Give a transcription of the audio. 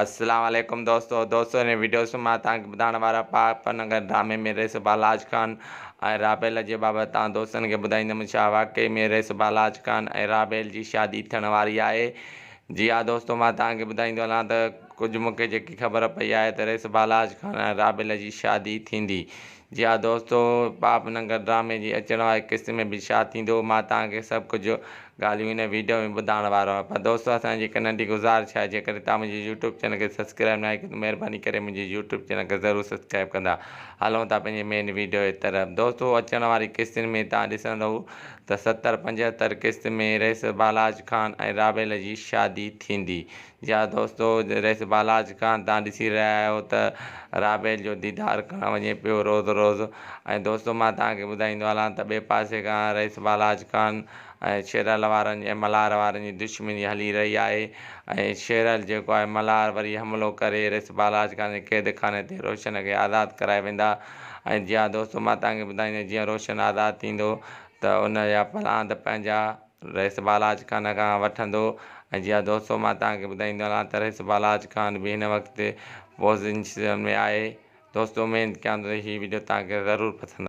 اسلام عليڪم دوستو دوستو هن وڊيو سان مان توهان کي ٻڌائڻ وارا پاڪ نگر ڊرامي ۾ رئيس بالاچ خان ۽ رابيل جي بابت توهان دوستن کي ٻڌائيندم ڇا واقعي ۾ رئيس بالاچ خان ۽ رابيل جي شادي ٿيڻ واري آهي جي ها دوستو مان توهان کي ٻڌائيندو هلان ته ڪجهه مون کي جيڪي خبر پئي آهي ته رئيس بالاچ خان ۽ رابيل جي شادي ٿيندي جي ها دوستو پاپ ننگر ڊرامي جي اچڻ واري قسط ۾ به ڇا ٿيندو مان توهان کي سڀ ڪجهه ڳالهيون هن ويڊيو ۾ ٻڌائڻ وارو آهيان پر دوستو اسان جي هڪ ننڍي گذارش آهي جيڪڏهن توهان منهنجي يوٽيوب چينل کي سبسڪرائب ناهي ڪيو ته مهرباني ڪري منهنجي يوٽيوب چينل کي ضرور سبسڪرائب ڪندا هلون ٿا پنهنجي مين ويڊيو جي طرف دوستو اچڻ واري قسطن ۾ توهان ڏسندو ته 70 75 قسط ۾ رئيس بالاچ خان ۽ رابيل جي شادي ٿيندي جا دوستو رئيس بالاچ خان تان ڏسي رهيا آهيو ته رابيل جو ديدار ڪرڻ وڃي پيو روز روز ۽ دوستو مان توهان کي ٻڌائيندو هلان ته ٻئي پاسي کان رئيس بالاچ خان ۽ شيرل وارن ۽ ملهار وارن جي دشمني هلي رهي آهي ۽ شيرل جيڪو آهي ملهار وري حملو ڪري رئيس بالاچ خان جي قيد خاني تي روشن کي آزاد ڪرائي ويندا ۽ جي ها دوستو مان توهان کي ٻڌائيندس جيئن روشن آزاد ٿيندو ته ان جا پلاند پنهنجا رئيس بالاچ خان کان وٺندو ۽ جي ها دوستو مان توهان کي ٻڌائيندو هلان ته رئيس بالاچ خان به هن وقت پوزيشن ۾ آهي دوستو اميد ڪيان ٿو ته هي وڊيو توهان کي ضرور پسند.